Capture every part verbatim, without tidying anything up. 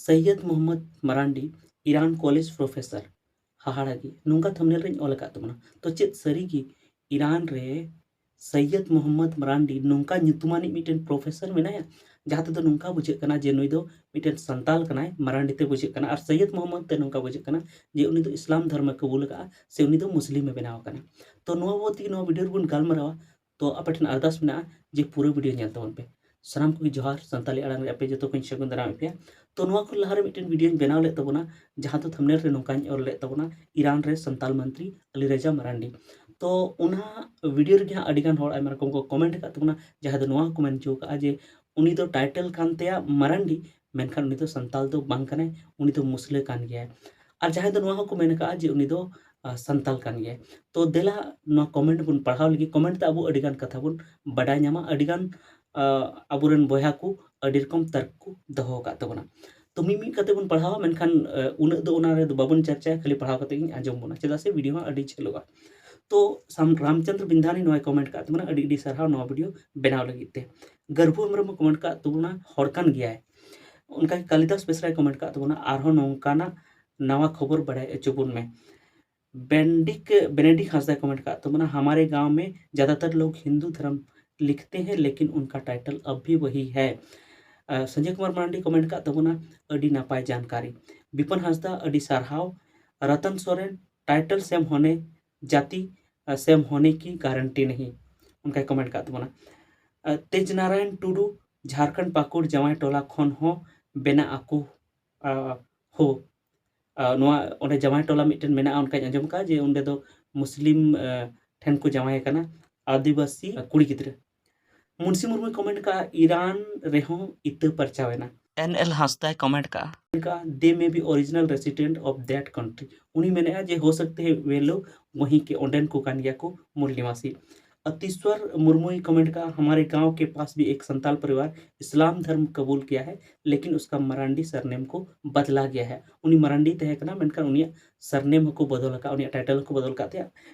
ᱥᱚᱭᱭᱚᱫ ᱢᱚᱦᱚᱢᱢᱚᱫ ᱢᱟᱨᱟᱱᱰᱤ, ᱤᱨᱟᱱ college professor. ᱦᱟᱦᱟᱲᱟ ᱜᱮ, ᱱᱚᱝᱠᱟ ᱛᱷᱟᱢᱵᱱᱮᱞ ᱨᱮᱧ ᱚᱞ ᱟᱠᱟᱫ ᱛᱟᱵᱚᱱᱟ᱾ ᱛᱚ ᱪᱮᱫ ᱥᱟᱹᱨᱤ ᱜᱮ ᱤᱨᱟᱱ ᱨᱮ ᱥᱚᱭᱭᱚᱫ ᱢᱚᱦᱚᱢᱢᱚᱫ ᱢᱟᱨᱟᱱᱰᱤ ᱱᱚᱝᱠᱟ ᱧᱩᱛᱩᱢᱟᱱᱤᱡ ᱢᱤᱫᱴᱮᱱ ᱯᱨᱚᱯᱷᱮᱥᱚᱨ ᱢᱮᱱᱟᱭᱟ, ᱡᱟᱦᱟᱸ ᱛᱮᱫᱚ ᱱᱚᱝᱠᱟ ᱵᱩᱡᱷᱟᱹᱜ ᱠᱟᱱᱟ ᱡᱮ ᱱᱩᱭ ᱫᱚ ᱢᱤᱫᱴᱮᱱ ᱥᱟᱱᱛᱟᱞ ᱠᱟᱱᱟᱭ, ᱢᱟᱨᱟᱱᱰᱤ ᱛᱮ ᱵᱩᱡᱷᱟᱹᱜ ᱠᱟᱱᱟ, ᱟᱨ ᱥᱚᱭᱭᱚᱫ ᱢᱚᱦᱚᱢᱢᱚᱫ ᱛᱮ ᱱᱚᱝᱠᱟ ᱵᱩᱡᱷᱟᱹᱜ ᱠᱟᱱᱟ ᱡᱮ ᱩᱱᱤ ᱫᱚ ᱤᱥᱞᱟᱢ ᱫᱷᱚᱨᱢᱮ ᱠᱚᱵᱩᱞ ᱟᱠᱟᱫᱼᱟ ᱥᱮ ᱩᱱᱤ ᱫᱚ ᱢᱩᱥᱞᱤᱢᱮ ᱵᱮᱱᱟᱣ ᱟᱠᱟᱱᱟ᱾ ᱛᱚ ᱱᱚᱣᱟ ᱵᱟᱵᱚᱫ ᱛᱮᱜᱮ ᱱᱚᱣᱟ ᱵᱷᱤᱰᱤᱭᱳ ᱨᱮᱵᱚᱱ ᱜᱟᱞᱢᱟᱨᱟᱣᱟ᱾ ᱛᱚ ᱟᱯᱮ ᱴᱷᱮᱱ ᱟᱨᱫᱟᱥ ᱢᱮᱱᱟᱜᱼᱟ ᱡᱮ ᱯᱩᱨᱟᱹ ᱵᱷᱤᱰᱤᱭᱳ ᱧᱮᱞ ᱛᱟᱵᱚᱱ ᱯᱮ᱾ ᱥᱟᱱᱟᱢ ᱠᱚᱜᱮ ᱡᱚᱦᱟᱨ, ᱥᱟᱱᱛᱟᱞᱤ ᱟᱲᱟᱝ ᱨᱮ ᱟᱯᱮ ᱡᱚᱛᱚ ᱠᱚᱧ ᱥᱟᱹᱜᱩᱱ ᱫᱟᱨᱟᱢᱮᱫ ᱯᱮᱭᱟ᱾ ᱛᱚ ᱱᱚᱣᱟ ᱠᱷᱚᱱ ᱞᱟᱦᱟᱨᱮ ᱢᱤᱫᱴᱮᱱ ᱵᱷᱤᱰᱤᱭᱳᱧ ᱵᱮᱱᱟᱣ ᱞᱮᱫ ᱛᱟᱵᱚᱱᱟ, ᱡᱟᱦᱟᱸ ᱫᱚ ᱛᱷᱟᱢᱵᱱᱮᱞ ᱨᱮ ᱱᱚᱝᱠᱟᱧ ᱚᱞ ᱞᱮᱫ ᱛᱟᱵᱚᱱᱟ, ᱤᱨᱟᱱ ᱨᱮ ᱥᱟᱱᱛᱟᱞ ᱢᱚᱱᱛᱨᱤ ᱟᱞᱤ ᱨᱟᱡᱟ ᱢᱟᱨᱟᱱᱰᱤ᱾ ᱛᱚ ᱚᱱᱟ ᱵᱷᱤᱰᱤᱭᱳ ᱨᱮᱜᱮ ᱦᱟᱸᱜ ᱟᱹᱰᱤᱜᱟᱱ ᱦᱚᱲ ᱟᱭᱢᱟ ᱨᱚᱠᱚᱢ ᱠᱚ ᱠᱚᱢᱮᱱᱴ ᱟᱠᱟᱫ ᱛᱟᱵᱚᱱᱟ, ᱡᱟᱦᱟᱸ ᱫᱚ ᱱᱚᱣᱟ ᱦᱚᱸᱠᱚ ᱢᱮᱱ ᱦᱚᱪᱚ ᱟᱠᱟᱫᱼᱟ ᱡᱮ ᱩᱱᱤ ᱫᱚ ᱴᱟᱭᱴᱮᱞ ᱠᱟᱱ ᱛᱟᱭᱟ ᱢᱟᱨᱟᱱᱰᱤ, ᱢᱮᱱᱠᱷᱟᱱ ᱩᱱᱤ ᱫᱚ ᱥᱟᱱᱛᱟᱞ ᱫᱚ ᱵᱟᱝ ᱠᱟᱱᱟᱭ, ᱩᱱᱤ ᱫᱚ ᱢᱩᱥᱞᱟᱹ ᱠᱟᱱ ᱜᱮᱭᱟᱭ᱾ ᱟᱨ ᱡᱟᱦᱟᱸᱭ ᱫᱚ ᱱᱚᱣᱟ ᱦᱚᱸᱠᱚ ᱢᱮᱱ ᱟᱠᱟᱫᱼᱟ ᱡᱮ ᱩᱱᱤ ᱫᱚ, ᱟ, ᱥᱟᱱᱛᱟᱞ ᱠᱟᱱ ᱜᱮᱭᱟᱭ᱾ ᱛᱚ ᱫᱮᱞᱟ ᱱᱚᱣᱟ ᱠᱚᱢᱮᱱᱴ ᱵᱚᱱ ᱯᱟᱲᱦᱟᱣ ᱞᱮᱜᱮ᱾ ᱠᱚᱢᱮᱱᱴ ᱛᱮ ᱟᱵᱚ ᱟᱹᱰᱤᱜᱟᱱ ᱠᱟᱛᱷᱟ ᱵᱚᱱ ᱵᱟᱰᱟᱭ ᱧᱟᱢᱟ, ᱟᱹᱰᱤᱜᱟᱱ, ᱟ, ᱟᱵᱚᱨᱮᱱ ᱵᱚᱭᱦᱟ ᱠᱚ ᱟᱹᱰᱤ ᱨᱚᱠᱚᱢ ᱛᱟᱨᱠ ᱠᱚ ᱫᱚᱦᱚ ᱟᱠᱟᱫ ᱛᱟᱵᱚᱱᱟ᱾ ᱛᱚ ᱢᱤᱫ ᱢᱤᱫ ᱠᱟᱛᱮ ᱵᱚᱱ ᱯᱟᱲᱦᱟᱣᱟ, ᱢᱮᱱᱠᱷᱟᱱ, ᱟ, ᱩᱱᱟᱹᱜ ᱫᱚ ᱚᱱᱟ ᱨᱮᱫᱚ ᱵᱟᱵᱚᱱ ᱪᱟᱨᱪᱟᱭᱟ, ᱠᱷᱟᱹᱞᱤ ᱯᱟᱲᱦᱟᱣ ᱠᱟᱛᱮ ᱜᱤᱧ ᱟᱸᱡᱚᱢ ᱵᱚᱱᱟ, ᱪᱮᱫᱟᱜ ᱥᱮ ᱵᱷᱤᱰᱤᱭᱳ ᱦᱚᱸ ᱟᱹᱰᱤ ᱡᱷᱟᱹᱞᱚᱜᱼᱟ᱾ ᱛᱚ ᱥᱟᱢ-, ᱨᱟᱢᱪᱚᱸᱫᱽᱨ ᱵᱤᱱᱫᱷᱟᱱᱤ ᱱᱚᱣᱟᱭ ᱠᱚᱢᱮᱱᱴ ᱠᱟᱜ ᱛᱟᱵᱚᱱᱟ, ᱟᱹᱰᱤ ᱟᱹᱰᱤ ᱥᱟᱨᱦᱟᱣ ᱱᱚᱣᱟ ᱵᱷᱤᱰᱤᱭᱳ ᱵᱮᱱᱟᱣ ᱞᱟᱹᱜᱤᱫ ᱛᱮ᱾ ᱜᱟᱹᱨᱵᱷᱩ ᱦᱮᱢᱵᱨᱚᱢ ᱮ ᱠᱚᱢᱮᱱᱴ ᱠᱟᱜ ᱛᱟᱵᱚᱱᱟ, ᱦᱚᱲ ᱠᱟᱱ ᱜᱮᱭᱟᱭ᱾ ᱚᱱᱠᱟᱜᱮ ᱠᱟᱞᱤᱫᱟᱥ ᱵᱮᱥᱨᱟᱭ ᱠᱚᱢᱮᱱᱴ ᱠᱟᱜ ᱛᱟᱵᱚᱱᱟ, ᱟᱨᱦᱚᱸ ᱱᱚᱝᱠᱟᱱᱟᱜ ᱱᱟᱣᱟ ᱠᱷᱚᱵᱚᱨ ᱵᱟᱲᱟᱭ ᱦᱚᱪᱚ ᱵᱚᱱ ᱢᱮ᱾ ᱵᱮᱱᱰᱤᱠ, ᱵᱮᱱᱮᱰᱤᱠ ᱦᱟᱸᱥᱫᱟᱭ ᱠᱚᱢᱮᱱᱴ ᱠᱟᱜ ᱛᱟᱵᱚᱱᱟ, ᱦᱟᱢᱟᱨᱮ ᱜᱟᱸᱣ ᱢᱮ ᱡᱟᱫᱟᱛᱟᱨ ᱞᱳᱜ ᱦᱤᱱᱫᱩ ᱫᱷᱚᱨᱚᱢ ᱞᱤᱠᱷᱛᱮ ᱦᱮᱸ, ᱞᱮᱠᱤᱱ ᱩᱱᱠᱟ ᱴᱟᱭᱴᱮᱞ ᱟᱵ ᱵᱷᱤ ᱣᱟᱦᱤ ᱦᱮ᱾ ᱟ, ᱥᱚᱧᱡᱚᱭ ᱠᱩᱢᱟᱨ ᱢᱟᱨᱟᱱᱰᱤ ᱠᱚᱢᱮᱱᱴ ᱠᱟᱜ ᱛᱟᱵᱚᱱᱟ, ᱟᱹᱰᱤ ᱱᱟᱯᱟᱭ ᱡᱟᱱᱠᱟᱨᱤ᱾ ᱵᱤᱯᱚᱱ ᱦᱟᱸᱥᱫᱟ, ᱟᱹᱰᱤ ᱥᱟᱨᱦᱟᱣ᱾ ᱨᱟᱛᱚᱱ ᱥᱚᱨᱮᱱ, ᱴᱟᱭᱴᱮᱞ ᱥᱮᱢ ᱦᱚᱱᱮ ᱡᱟᱹᱛᱤ, ᱟ, ᱥᱮᱢ ᱦᱚᱱᱮ ᱠᱤ ᱜᱟᱨᱮᱱᱴᱤ ᱱᱟᱦᱤ, ᱚᱱᱠᱟᱭ ᱠᱚᱢᱮᱱᱴ ᱠᱟᱜ ᱛᱟᱵᱚᱱᱟ᱾ ᱟ, ᱛᱮᱡᱽ ᱱᱟᱨᱟᱭᱚᱱ ᱴᱩᱰᱩ, ᱡᱷᱟᱨᱠᱷᱚᱸᱰ ᱯᱟᱹᱠᱩᱲ ᱡᱟᱶᱟᱭ ᱴᱚᱞᱟ ᱠᱷᱚᱱ ᱦᱚᱸ ᱵᱮᱱᱟᱜ ᱟᱠᱚ, ᱟ, ᱦᱳ᱾ ᱟ, ᱱᱚᱣᱟ ᱚᱸᱰᱮ ᱡᱟᱶᱟᱭ ᱴᱚᱞᱟ ᱢᱤᱫᱴᱮᱱ ᱢᱮᱱᱟᱜᱼᱟ, ᱚᱱᱠᱟᱧ ᱟᱸᱡᱚᱢ ᱠᱟᱜᱼᱟ ᱡᱮ ᱚᱸᱰᱮ ᱫᱚ ᱢᱩᱥᱞᱤᱢ, ᱟ, ᱴᱷᱮᱱ ᱠᱚ ᱡᱟᱶᱟᱭ ᱠᱟᱱᱟ, ᱟᱹᱫᱤᱵᱟᱹᱥᱤ, ᱟ, ᱠᱩᱲᱤ ᱜᱤᱫᱽᱨᱟᱹ᱾ ᱢᱩᱱᱥᱤ ᱢᱩᱨᱢᱩᱭ ᱠᱚᱢᱮᱱᱴ ᱠᱟᱜᱼᱟ, ᱤᱨᱟᱱ ᱨᱮᱦᱚᱸ ᱤᱛᱟᱹ ᱯᱟᱨᱪᱟᱣ ᱮᱱᱟ᱾ ᱮᱱ ᱮᱞ ᱦᱟᱸᱥᱫᱟᱭ ᱠᱚᱢᱮᱱᱴ ᱠᱟᱜᱼᱟ, ᱠᱟᱜᱼᱟ, "They may be original resident of that country." ᱩᱱᱤ ᱢᱮᱱᱮᱫᱼᱟ ᱡᱮ ᱦᱳ ᱥᱟᱠᱛᱮ ᱦᱮ ᱣᱮ ᱞᱳᱜ ᱣᱟᱦᱤᱸ ᱠᱮ, ᱚᱸᱰᱮᱱ ᱠᱚ ᱠᱟᱱ ᱜᱮᱭᱟ ᱠᱚ ᱢᱩᱞ ᱱᱤᱣᱟᱥᱤ᱾ ᱟᱛᱤᱥᱣᱚᱨ ᱢᱩᱨᱢᱩᱭ ᱠᱚᱢᱮᱱᱴ ᱠᱟᱜᱼᱟ, "हमारे गांव के पास भी एक संताल परिवार इस्लाम धर्म कबूल किया है, लेकिन उसका मरांडी सरनेम को बदला गया है।" ᱩᱱᱤ ᱢᱟᱨᱟᱱᱰᱤ ᱛᱟᱦᱮᱸ ᱠᱟᱱᱟ, ᱢᱮᱱᱠᱷᱟᱱ ᱩᱱᱤᱭᱟᱜ ᱥᱟᱨᱱᱮᱢ ᱦᱚᱸᱠᱚ ᱵᱚᱫᱚᱞ ᱟᱠᱟᱫᱼᱟ, ᱩᱱᱤᱭᱟᱜ ᱴᱟᱭᱴᱮᱞ ᱦᱚᱸᱠᱚ ᱵᱚᱫᱚᱞ ᱟᱠᱟᱫ ᱛᱟᱭᱟ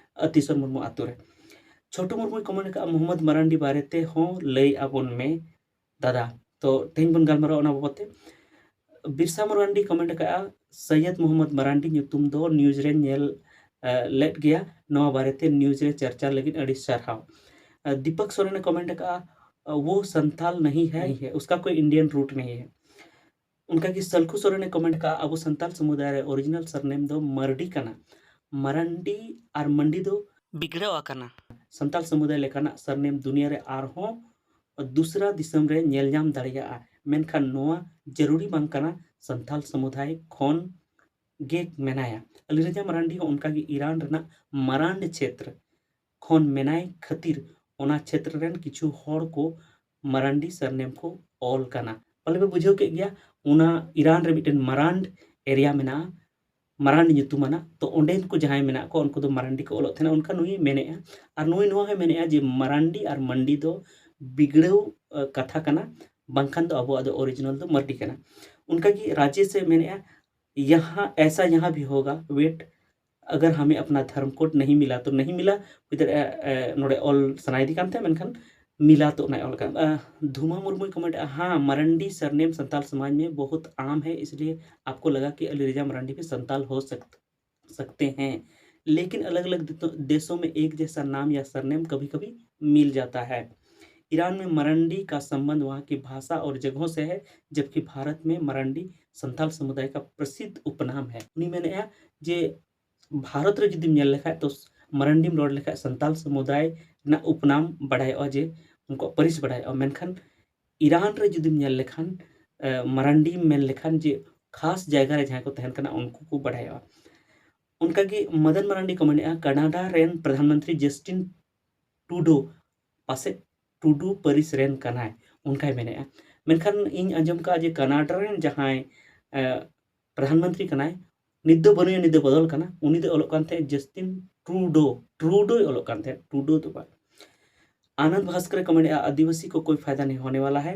ᱟᱛᱤᱥᱣᱚᱨ ᱢᱩᱨᱢᱩ ᱟᱛᱳ ᱨᱮ᱾ ᱪᱷᱳᱴᱩ ᱢᱩᱨᱢᱩᱭ ᱠᱚᱢᱮᱱᱴ ᱟᱠᱟᱫᱼᱟ, "ᱢᱚᱦᱚᱢᱢᱚᱫ ᱢᱟᱨᱟᱱᱰᱤ ᱵᱟᱨᱮ ᱛᱮ ᱦᱚᱸ ᱞᱟᱹᱭ ᱟᱵᱚᱱ ᱢᱮ ᱫᱟᱫᱟ᱾" ᱛᱚ ᱛᱮᱦᱮᱧ ᱵᱚᱱ ᱜᱟᱞᱢᱟᱨᱟᱣᱟ ᱚᱱᱟ ᱵᱟᱵᱚᱫ ᱛᱮ᱾ ᱵᱤᱨᱥᱟ ᱢᱟᱨᱟᱱᱰᱤ ᱠᱚᱢᱮᱱᱴ ᱟᱠᱟᱫᱼᱟ, ᱥᱚᱭᱭᱚᱫ ᱢᱚᱦᱚᱢᱢᱚᱫ ᱢᱟᱨᱟᱱᱰᱤ ᱧᱩᱛᱩᱢ ᱫᱚ ᱱᱤᱭᱩᱡᱽ ᱨᱮ ᱧᱮᱞ ᱞᱮᱫ ᱜᱮᱭᱟ, ᱱᱚᱣᱟ ᱵᱟᱨᱮᱛᱮ ᱱᱤᱭᱩᱡᱽ ᱨᱮ ᱪᱟᱨᱪᱟ ᱞᱟᱹᱜᱤᱫ ᱟᱹᱰᱤ ᱥᱟᱨᱦᱟᱣ᱾ ᱫᱤᱯᱚᱠ ᱥᱚᱨᱮᱱᱮ ᱠᱚᱢᱮᱱᱴ ᱟᱠᱟᱫᱼᱟ, ᱣᱳ ᱥᱟᱱᱛᱟᱞ ᱱᱟᱦᱤ ᱦᱮ, ᱩᱥᱠᱟ ᱠᱳᱭ ᱤᱱᱰᱤᱭᱟᱱ ᱨᱩᱴ ᱱᱟᱦᱤ ᱦᱮ᱾ ᱚᱱᱠᱟᱜᱮ ᱥᱟᱞᱠᱷᱩ ᱥᱚᱨᱮᱱᱮ ᱠᱚᱢᱮᱱᱴ ᱟᱠᱟᱫᱼᱟ, ᱟᱵᱚ ᱥᱟᱱᱛᱟᱞ ᱥᱚᱢᱩᱫᱟᱭ ᱨᱮ ᱚᱨᱤᱡᱤᱱᱟᱞ ᱥᱟᱨᱱᱮᱢ ᱫᱚ ᱢᱟᱨᱰᱤ ᱠᱟᱱᱟ᱾ ᱢᱟᱨᱟᱱᱰᱤ ᱟᱨ ᱢᱟᱱᱰᱤ ᱫᱚ ᱵᱤᱜᱽᱲᱟᱹᱣ ᱟᱠᱟᱱᱟ᱾ ᱥᱟᱱᱛᱟᱞ ᱥᱚᱢᱩᱫᱟᱭ ᱞᱮᱠᱟᱱᱟᱜ ᱥᱟᱨᱱᱮᱢ ᱫᱩᱱᱤᱭᱟᱹ ᱨᱮ ᱟᱨᱦᱚᱸ ᱫᱩᱥᱨᱟ ᱫᱤᱥᱚᱢ ᱨᱮ ᱧᱮᱞ ᱧᱟᱢ ᱫᱟᱲᱮᱭᱟᱜᱼᱟ, ᱢᱮᱱᱠᱷᱟᱱ ᱱᱚᱣᱟ ᱡᱟᱹᱨᱩᱨᱤ ᱵᱟᱝ ᱠᱟᱱᱟ ᱥᱟᱱᱛᱟᱞ ᱥᱚᱢᱩᱫᱟᱭ ᱠᱷᱚᱱ ᱜᱮ ᱢᱮᱱᱟᱭᱟ᱾ ᱟᱞᱤᱨᱟᱡᱟ ᱢᱟᱨᱟᱱᱰᱤ ᱦᱚᱸ ᱚᱱᱠᱟᱜᱮ ᱤᱨᱟᱱ ᱨᱮᱱᱟᱜ ᱢᱟᱨᱟᱱᱰ ᱪᱷᱮᱛᱨ ᱠᱷᱚᱱ ᱢᱮᱱᱟᱭ ᱠᱷᱟᱹᱛᱤᱨ ᱚᱱᱟ ᱪᱷᱮᱛᱨ ᱨᱮᱱ ᱠᱤᱪᱷᱩ ᱦᱚᱲ ᱠᱚ ᱢᱟᱨᱟᱱᱰᱤ ᱥᱟᱨᱱᱮᱢ ᱠᱚ ᱚᱞ ᱠᱟᱱᱟ᱾ ᱯᱟᱞᱮ ᱯᱮ ᱵᱩᱡᱷᱟᱹᱣ ᱠᱮᱫ ᱜᱮᱭᱟ, ᱚᱱᱟ ᱤᱨᱟᱱ ᱨᱮ ᱢᱤᱫᱴᱮᱱ ᱢᱟᱨᱟᱱᱰ ᱮᱨᱤᱭᱟ ᱢᱮᱱᱟᱜᱼᱟ, ᱢᱟᱨᱟᱱᱰ ᱧᱩᱛᱩᱢᱟᱱᱟᱜ᱾ ᱛᱚ ᱚᱸᱰᱮᱱ ᱠᱚ ᱡᱟᱦᱟᱸᱭ ᱢᱮᱱᱟᱜ ᱠᱚᱣᱟ, ᱩᱱᱠᱩ ᱫᱚ ᱢᱟᱨᱟᱱᱰᱤ ᱠᱚ ᱚᱞᱚᱜ ᱛᱟᱦᱮᱱᱟ, ᱚᱱᱠᱟ ᱱᱩᱭ ᱢᱮᱱᱮᱫᱼᱟ᱾ ᱟᱨ ᱱᱩᱭ ᱱᱚᱣᱟ ᱦᱚᱸᱭ ᱢᱮᱱᱮᱫᱼᱟ ᱡᱮ ᱢᱟᱨᱟᱱᱰᱤ ᱟᱨ ᱢᱟᱱᱰᱤ ᱫᱚ ᱵᱤᱜᱽᱲᱟᱹᱣ ᱠᱟᱛᱷᱟ ᱠᱟᱱᱟ, ᱵᱟᱝᱠᱷᱟᱱ ᱫᱚ ᱟᱵᱚᱣᱟᱜ ᱫᱚ ᱚᱨᱤᱡᱤᱱᱟᱞ ᱫᱚ ᱢᱟᱨᱰᱤ ᱠᱟᱱᱟ᱾ ᱚᱱᱠᱟᱜᱮ ᱨᱟᱡᱮᱥ ᱮ ᱢᱮᱱᱮᱫᱼᱟ, ᱭᱟᱦᱟᱸ ᱮᱥᱟ ᱭᱟᱦᱟᱸ ᱵᱷᱤ ᱦᱳᱜᱟ, ᱣᱮᱴ, ᱟᱜᱟᱨ ᱦᱟᱢᱮ ᱟᱯᱱᱟ ᱫᱷᱚᱨᱢ ᱠᱳᱰ ᱱᱟᱦᱤ ᱢᱤᱞᱟ ᱛᱚ ᱱᱟᱦᱤ ᱢᱤᱞᱟ᱾ ᱦᱩᱭ ᱫᱟᱲᱮᱭᱟᱜᱼᱟ ᱱᱚᱰᱮ ᱚᱞ ᱥᱟᱱᱟᱭᱮᱫᱮ ᱠᱟᱱ ᱛᱟᱦᱮᱸᱫ, ᱢᱮᱱᱠᱷᱟᱱ ᱢᱤᱞᱟ ᱛᱚ ᱚᱱᱟᱭ ᱚᱞ ᱠᱟᱱ᱾ ᱫᱷᱩᱢᱟ ᱢᱩᱨᱢᱩᱭ ᱠᱚᱢᱮᱱᱴ ᱮᱫᱼᱟ, हाँ, मरंडी सरनेम संताल समाज में बहुत आम है, इसलिए आपको लगा कि अली रजा मरंडी भी संताल हो सकते सकते हैं, लेकिन अलग-अलग देशों में एक जैसा नाम या सरनेम कभी-कभी मिल जाता है। ईरान में मरंडी का संबंध वहाँ की भाषा और जगहों से है, जबकि भारत में मरंडी संथाल समुदाय का प्रसिद्ध उपनाम है। ᱩᱱᱤ ᱢᱮᱱᱮᱫᱼᱟ ᱡᱮ ᱵᱷᱟᱨᱚᱛ ᱨᱮ ᱡᱩᱫᱤᱢ ᱧᱮᱞ ᱞᱮᱠᱷᱟᱡ ᱛᱚ ᱢᱟᱨᱟᱱᱰᱤᱢ ᱨᱚᱲ ᱞᱮᱠᱷᱟᱡ ᱥᱟᱱᱛᱟᱞ ᱥᱚᱢᱩᱫᱟᱭ ᱨᱮᱱᱟᱜ ᱩᱯᱱᱟᱢ ᱵᱟᱲᱟᱭᱚᱜᱼᱟ, ᱡᱮ ᱩᱱᱠᱩᱣᱟᱜ ᱯᱟᱹᱨᱤᱥ ᱵᱟᱲᱟᱭᱚᱜᱼᱟ᱾ ᱢᱮᱱᱠᱷᱟᱱ ᱤᱨᱟᱱ ᱨᱮ ᱡᱩᱫᱤᱢ ᱧᱮᱞ ᱞᱮᱠᱷᱟᱱ ᱢᱟᱨᱟᱱᱰᱤᱢ ᱢᱮᱱ ᱞᱮᱠᱷᱟᱱ ᱡᱮ ᱠᱷᱟᱥ ᱡᱟᱭᱜᱟ ᱨᱮ ᱡᱟᱦᱟᱸᱭ ᱠᱚ ᱛᱟᱦᱮᱱ ᱠᱟᱱᱟ ᱩᱱᱠᱩ ᱠᱚ ᱵᱟᱲᱟᱭᱚᱜᱼᱟ᱾ ᱚᱱᱠᱟᱜᱮ ᱢᱚᱫᱚᱱ ᱢᱟᱨᱟᱱᱰᱤ ᱠᱚ ᱢᱮᱱᱮᱫᱼᱟ, ᱠᱟᱱᱟᱰᱟ ᱨᱮᱱ ᱯᱨᱚᱫᱷᱟᱱ ᱢᱚᱱᱛᱨᱤ ᱡᱟᱥᱴᱤᱱ ᱴᱩᱰᱳ ᱯᱟᱥᱮᱡ ᱴᱩᱰᱩ ᱯᱟᱹᱨᱤᱥ ᱨᱮᱱ ᱠᱟᱱᱟᱭ, ᱚᱱᱠᱟᱭ ᱢᱮᱱᱮᱫᱼᱟ᱾ ᱢᱮᱱᱠᱷᱟᱱ ᱤᱧ ᱟᱸᱡᱚᱢ ᱠᱟᱜᱼᱟ ᱡᱮ ᱠᱟᱱᱟᱰᱟ ᱨᱮᱱ ᱡᱟᱦᱟᱸᱭ ᱯᱨᱚᱫᱷᱟᱱ ᱢᱚᱱᱛᱨᱤ ᱠᱟᱱᱟᱭ, ᱱᱤᱛ ᱫᱚ ᱵᱟᱹᱱᱩᱭᱟ, ᱱᱤᱛ ᱫᱚ ᱵᱚᱫᱚᱞ ᱠᱟᱱᱟ, ᱩᱱᱤ ᱫᱚ ᱚᱞᱚᱜ ᱠᱟᱱ ᱛᱟᱦᱮᱸᱫ ᱡᱟᱥᱴᱤᱱ ᱴᱨᱩᱰᱳ, ᱴᱨᱩᱰᱳᱭ ᱚᱞᱚᱜ ᱠᱟᱱ ᱛᱟᱦᱮᱸᱫ, ᱴᱨᱩᱰᱳ ᱫᱚ ᱵᱟᱝ᱾ ᱟᱱᱚᱱᱫ ᱵᱷᱟᱥᱠᱚᱨ ᱮ ᱠᱚᱢᱮᱱᱴ ᱮᱫᱼᱟ, ᱟᱹᱫᱤᱵᱟᱹᱥᱤ ᱠᱚ ᱠᱳᱭ ᱯᱷᱟᱭᱫᱟ ᱱᱟᱦᱤ ᱦᱳᱱᱮ ᱣᱟᱞᱟ ᱦᱟᱭ᱾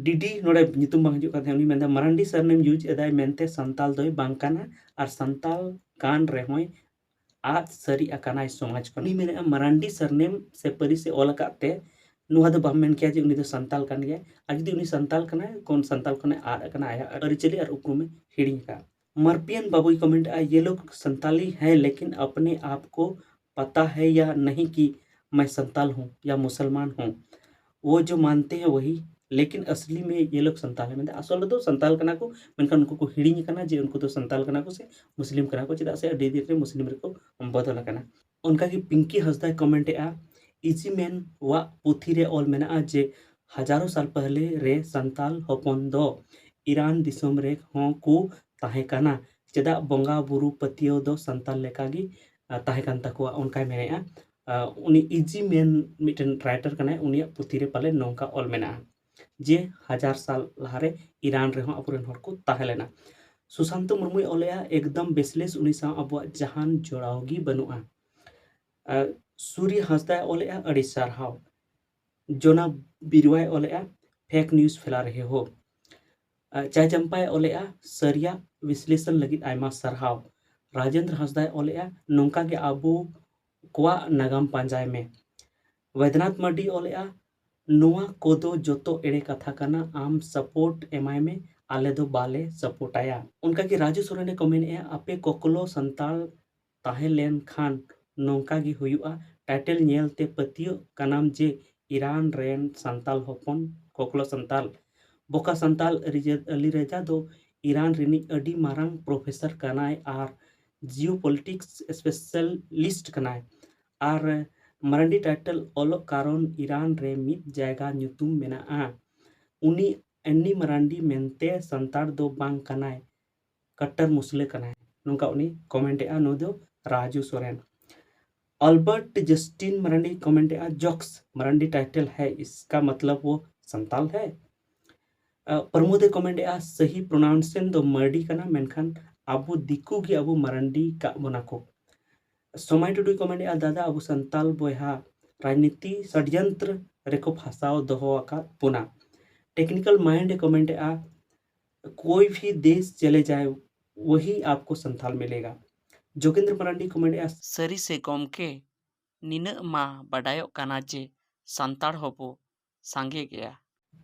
ᱰᱤᱰᱤ ᱱᱚᱰᱮ ᱧᱩᱛᱩᱢ ᱵᱟᱝ ᱦᱤᱡᱩᱜ ᱠᱟᱱ ᱛᱟᱦᱮᱸᱫ, ᱩᱱᱤ ᱢᱮᱱᱫᱟ ᱢᱟᱨᱟᱱᱰᱤ ᱥᱟᱨᱱᱮᱢ ᱤᱭᱩᱡᱽ ᱮᱫᱟᱭ ᱢᱮᱱᱛᱮ ᱥᱟᱱᱛᱟᱞ ᱫᱚᱭ ᱵᱟᱝ ᱠᱟᱱᱟ, ᱟᱨ ᱥᱟᱱᱛᱟᱞ ᱠᱟᱱ ᱨᱮᱦᱚᱸᱭ ᱟᱫ ᱥᱟᱹᱨᱤ ᱟᱠᱟᱱᱟᱭ ᱥᱚᱢᱟᱡᱽ ᱠᱷᱚᱱ᱾ ᱩᱱᱤ ᱢᱮᱱᱮᱫᱼᱟ ᱢᱟᱨᱟᱱᱰᱤ ᱥᱟᱨᱱᱮᱢ ᱥᱮ ᱯᱟᱹᱨᱤᱥ ᱮ ᱚᱞ ᱟᱠᱟᱫ ᱛᱮ ᱱᱚᱣᱟ ᱫᱚ ᱵᱟᱢ ᱢᱮᱱ ᱠᱮᱭᱟ ᱡᱮ ᱩᱱᱤ ᱫᱚ ᱥᱟᱱᱛᱟᱞ ᱠᱟᱱ ᱜᱮᱭᱟᱭ᱾ ᱟᱨ ᱡᱩᱫᱤ ᱩᱱᱤ ᱥᱟᱱᱛᱟᱞ ᱠᱟᱱᱟᱭ, ᱠᱚᱱ ᱥᱟᱱᱛᱟᱞ ᱠᱷᱚᱱᱮ ᱟᱫ ᱟᱠᱟᱱᱟ, ᱟᱭᱟᱜ ᱟᱹᱨᱤᱪᱟᱹᱞᱤ ᱟᱨ ᱩᱯᱨᱩᱢᱮ ᱦᱤᱲᱤᱧ ᱟᱠᱟᱫᱼᱟ᱾ ᱢᱟᱨᱯᱤᱭᱟᱱ ᱵᱟᱵᱩᱭ ᱠᱚᱢᱮᱱᱴ ᱮᱫᱼᱟ, "ᱭᱮ ᱞᱳᱜ ᱥᱟᱱᱛᱟᱞᱤ ᱦᱮᱸ ᱞᱮᱠᱤᱱ ᱟᱯᱱᱮ ᱟᱯ ᱠᱚ ᱯᱟᱛᱟ ᱦᱮ ᱭᱟ ᱱᱟᱦᱤ ᱠᱤ ᱢᱟᱭ ᱥᱟᱱᱛᱟᱞ ᱦᱩᱸ ᱭᱟ ᱢᱩᱥᱟᱞᱢᱟᱱ ᱦᱩᱸ, ᱣᱳ ᱡᱳ ᱢᱟᱱᱛᱮ ᱦᱮ ᱣᱟᱦᱤ, ᱞᱮᱠᱤᱱ ᱟᱥᱞᱤ ᱢᱮ ᱭᱮ ᱞᱳᱜ ᱥᱟᱱᱛᱟᱞ ᱦᱮ ᱢᱮᱱᱫᱟ ᱟᱥᱚᱞ ᱨᱮᱫᱚ ᱥᱟᱱᱛᱟᱞ ᱠᱟᱱᱟ ᱠᱚ, ᱢᱮᱱᱠᱷᱟᱱ ᱩᱱᱠᱩ ᱠᱚ ᱦᱤᱲᱤᱧ ᱟᱠᱟᱱᱟ ᱡᱮ ᱩᱱᱠᱩ ᱫᱚ ᱥᱟᱱᱛᱟᱞ ᱠᱟᱱᱟ ᱠᱚ ᱥᱮ ᱢᱩᱥᱞᱤᱢ ᱠᱟᱱᱟ ᱠᱚ, ᱪᱮᱫᱟᱜ ᱥᱮ ᱟᱹᱰᱤ ᱫᱤᱱ ᱨᱮ ᱢᱩᱥᱞᱤᱢ ᱨᱮᱠᱚ ᱵᱚᱫᱚᱞ ᱟᱠᱟᱱᱟ᱾ ᱚᱱᱠᱟᱜᱮ ᱯᱤᱝᱠᱤ ᱦᱟᱸᱥᱫᱟᱭ ᱠᱚᱢᱮᱱᱴ ᱮᱫᱼᱟ, ᱤᱡᱤ ᱢᱮᱱ ᱣᱟᱜ ᱯᱩᱛᱷᱤ ᱨᱮ ᱚᱞ ᱢᱮᱱᱟᱜᱼᱟ ᱡᱮ ᱦᱟᱡᱟᱨᱚ ᱥᱟᱞ ᱯᱟᱦᱞᱮ ᱨᱮ ᱥᱟᱱᱛᱟᱞ ᱦᱚᱯᱚᱱ ᱫᱚ ᱤᱨᱟᱱ ᱫᱤᱥᱚᱢ ᱨᱮ ᱦᱚᱸ ᱠᱚ ᱛᱟᱦᱮᱸ ᱠᱟᱱᱟ᱾ ᱪᱮᱫᱟᱜ ᱵᱚᱸᱜᱟ ᱵᱩᱨᱩ ᱯᱟᱹᱛᱭᱟᱹᱣ ᱫᱚ ᱥᱟᱱᱛᱟᱞ ᱞᱮᱠᱟᱜᱮ ᱛᱟᱦᱮᱸ ᱠᱟᱱ ᱛᱟᱠᱚᱣᱟ, ᱚᱱᱠᱟᱭ ᱢᱮᱱᱮᱫᱼᱟ᱾ ᱩᱱᱤ ᱤᱡᱤ ᱢᱮᱱ ᱢᱤᱫᱴᱮᱱ ᱨᱟᱭᱴᱟᱨ ᱠᱟᱱᱟᱭ, ᱩᱱᱤᱭᱟᱜ ᱯᱩᱛᱷᱤ ᱨᱮ ᱯᱟᱞᱮ ᱱᱚᱝᱠᱟ ᱚᱞ ᱢᱮᱱᱟᱜᱼᱟ ᱡᱮ ᱦᱟᱡᱟᱨ ᱥᱟᱞ ᱞᱟᱦᱟᱨᱮ ᱤᱨᱟᱱ ᱨᱮᱦᱚᱸ ᱟᱵᱚᱨᱮᱱ ᱦᱚᱲ ᱠᱚ ᱛᱟᱦᱮᱸ ᱞᱮᱱᱟ᱾ ᱥᱩᱥᱟᱱᱛᱚ ᱢᱩᱨᱢᱩᱭ ᱚᱞᱮᱜᱼᱟ, ᱮᱠᱫᱚᱢ ᱵᱮᱥᱞᱮᱥ, ᱩᱱᱤ ᱥᱟᱶ ᱟᱵᱚᱣᱟᱜ ᱡᱟᱦᱟᱱ ᱡᱚᱲᱟᱣ ᱜᱮ ᱵᱟᱹᱱᱩᱜᱼᱟ᱾ ᱥᱩᱨᱤ ᱦᱟᱸᱥᱫᱟᱭ ᱚᱞᱮᱜᱼᱟ, ᱟᱹᱰᱤ ᱥᱟᱨᱦᱟᱣ᱾ ᱡᱚᱱᱟ ᱵᱤᱨᱣᱟᱭ ᱚᱞᱮᱜᱼᱟ, ᱯᱷᱮᱠ ᱱᱤᱭᱩᱡᱽ ᱯᱷᱮᱞᱟ ᱨᱮᱦᱮ ᱦᱳ᱾ ᱪᱟᱭ ᱪᱟᱢᱯᱟᱭ ᱚᱞᱮᱜᱼᱟ, ᱥᱟᱹᱨᱤᱭᱟᱜ ᱵᱤᱥᱞᱮᱥᱚᱱ ᱞᱟᱹᱜᱤᱫ ᱟᱭᱢᱟ ᱥᱟᱨᱦᱟᱣ᱾ ᱨᱟᱡᱮᱱᱫᱨᱚ ᱦᱟᱸᱥᱫᱟᱭ ᱚᱞᱮᱜᱼᱟ, ᱱᱚᱝᱠᱟ ᱜᱮ ᱟᱵᱚ ᱠᱚᱣᱟᱜ ᱱᱟᱜᱟᱢ ᱯᱟᱸᱡᱟᱭ ᱢᱮ᱾ ᱵᱚᱭᱫᱽᱱᱟᱛᱷ ᱢᱟᱨᱰᱤ ᱚᱞᱮᱜᱼᱟ, ᱱᱚᱣᱟ ᱠᱚᱫᱚ ᱡᱚᱛᱚ ᱮᱲᱮ ᱠᱟᱛᱷᱟ ᱠᱟᱱᱟ, ᱟᱢ ᱥᱟᱯᱳᱨᱴ ᱮᱢᱟᱭ ᱢᱮ, ᱟᱞᱮ ᱫᱚ ᱵᱟᱞᱮ ᱥᱟᱯᱳᱨᱴᱟᱭᱟ᱾ ᱚᱱᱠᱟᱜᱮ ᱨᱟᱡᱩ ᱥᱚᱨᱮᱱᱮ ᱠᱚᱢᱮᱱᱮᱜᱼᱟ, ᱟᱯᱮ ᱠᱚᱠᱞᱚ ᱥᱟᱱᱛᱟᱲ ᱛᱟᱦᱮᱸ ᱞᱮᱱ ᱠᱷᱟᱱ ᱱᱚᱝᱠᱟ ᱜᱮ ᱦᱩᱭᱩᱜᱼᱟ᱾ ᱴᱟᱭᱴᱮᱞ ᱧᱮᱞ ᱛᱮ ᱯᱟᱹᱛᱭᱟᱹᱜ ᱠᱟᱱᱟᱢ ᱡᱮ ᱤᱨᱟᱱ ᱨᱮᱱ ᱥᱟᱱᱛᱟᱞ ᱦᱚᱯᱚᱱ ᱠᱚᱠᱞᱚ ᱥᱟᱱᱛᱟᱞ ᱵᱚᱠᱟ ᱥᱟᱱᱛᱟᱞ ᱟᱹᱞᱤᱨᱮᱡᱟ ᱫᱚ ᱤᱨᱟᱱ ᱨᱤᱱᱤᱡ ᱟᱹᱰᱤ ᱢᱟᱨᱟᱝ ᱯᱨᱚᱯᱷᱮᱥᱚᱨ ᱠᱟᱱᱟᱭ ᱟᱨ ᱡᱤᱭᱳ ᱯᱚᱞᱤᱴᱤᱠᱥ ᱥᱯᱮᱥᱟᱞᱤᱥᱴ ᱠᱟᱱᱟᱭ᱾ ᱟᱨ ᱢᱟᱨᱟᱱᱰᱤ ᱴᱟᱭᱴᱮᱞ ᱚᱞᱚᱜ ᱠᱟᱨᱚᱱ ᱤᱨᱟᱱ ᱨᱮ ᱢᱤᱫ ᱡᱟᱭᱜᱟ ᱧᱩᱛᱩᱢ ᱢᱮᱱᱟᱜᱼᱟ᱾ ᱩᱱᱤ ᱮᱱᱱᱤ ᱢᱟᱨᱟᱱᱰᱤ ᱢᱮᱱᱛᱮ ᱥᱟᱱᱛᱟᱲ ᱫᱚ ᱵᱟᱝ ᱠᱟᱱᱟᱭ, ᱠᱟᱴᱴᱟᱨ ᱢᱩᱥᱞᱟᱹ ᱠᱟᱱᱟᱭ, ᱱᱚᱝᱠᱟ ᱩᱱᱤ ᱠᱚᱢᱮᱱᱴ ᱮᱜᱼᱟ᱾ ᱱᱩᱭ ᱫᱚ ᱨᱟᱡᱩ ᱥᱚᱨᱮᱱ᱾ ᱟᱞᱵᱟᱨᱴ ᱡᱟᱥᱴᱤᱱ ᱢᱟᱨᱟᱱᱰᱤ ᱠᱚᱢᱮᱱᱴ ᱮᱜᱼᱟ, ᱡᱚᱠᱥ ᱢᱟᱨᱟᱱᱰᱤ ᱴᱟᱭᱴᱮᱞ ᱦᱮ, ᱤᱥᱠᱟ ᱢᱚᱛᱞᱚᱵ ᱣᱳ ᱥᱟᱱᱛᱟᱞ ᱦᱮ᱾ ᱯᱨᱚᱢᱳᱫ ᱮ ᱠᱚᱢᱮᱱᱴ ᱮᱜᱼᱟ, ᱥᱟᱹᱦᱤ ᱯᱨᱚᱱᱟᱣᱩᱱᱥᱮᱥᱚᱱ ᱫᱚ ᱢᱟᱨᱰᱤ ᱠᱟᱱᱟ, ᱢᱮᱱᱠᱷᱟᱱ ᱟᱵᱚ ᱫᱤᱠᱩ ᱜᱮ ᱟᱵᱚ ᱢᱟᱨᱟᱱᱰᱤ ᱠᱟᱜ ᱵᱚᱱᱟ ᱠᱚ᱾ ᱥᱚᱢᱟᱭ ᱴᱩᱰᱩᱭ ᱠᱚᱢᱮᱱᱴ ᱮᱜᱼᱟ, ᱫᱟᱫᱟ ᱟᱵᱚ ᱥᱟᱱᱛᱟᱞ ᱵᱚᱭᱦᱟ ᱨᱟᱡᱽᱱᱤᱛᱤ ᱥᱚᱰᱡᱚᱱᱛᱨ ᱨᱮᱠᱚ ᱯᱷᱟᱸᱥᱟᱣ ᱫᱚᱦᱚ ᱟᱠᱟᱫ ᱵᱚᱱᱟ᱾ ᱴᱮᱠᱱᱤᱠᱟᱞ ᱢᱟᱭᱤᱱᱰ ᱮ ᱠᱚᱢᱮᱱᱴ ᱮᱜᱼᱟ, ᱠᱳᱭ ᱵᱷᱤ ᱫᱮᱥ ᱪᱮᱞᱮ ᱡᱟᱭ ᱣᱚᱦᱤ ᱟᱯᱠᱳ ᱥᱟᱱᱛᱟᱞ ᱢᱤᱞᱮᱜᱟ᱾ ᱡᱳᱜᱮᱱᱫᱨᱚ ᱢᱟᱨᱟᱱᱰᱤ ᱠᱚᱢᱮᱱᱴ ᱮᱜᱼᱟ, ᱥᱟᱹᱨᱤ ᱥᱮ ᱜᱚᱢᱠᱮ, ᱱᱤᱱᱟᱹᱜ ᱢᱟ ᱵᱟᱰᱟᱭᱚᱜ ᱠᱟᱱᱟ ᱡᱮ ᱥᱟᱱᱛᱟᱲ ᱦᱚᱸᱵᱚ ᱥᱟᱸᱜᱮ ᱜᱮᱭᱟ᱾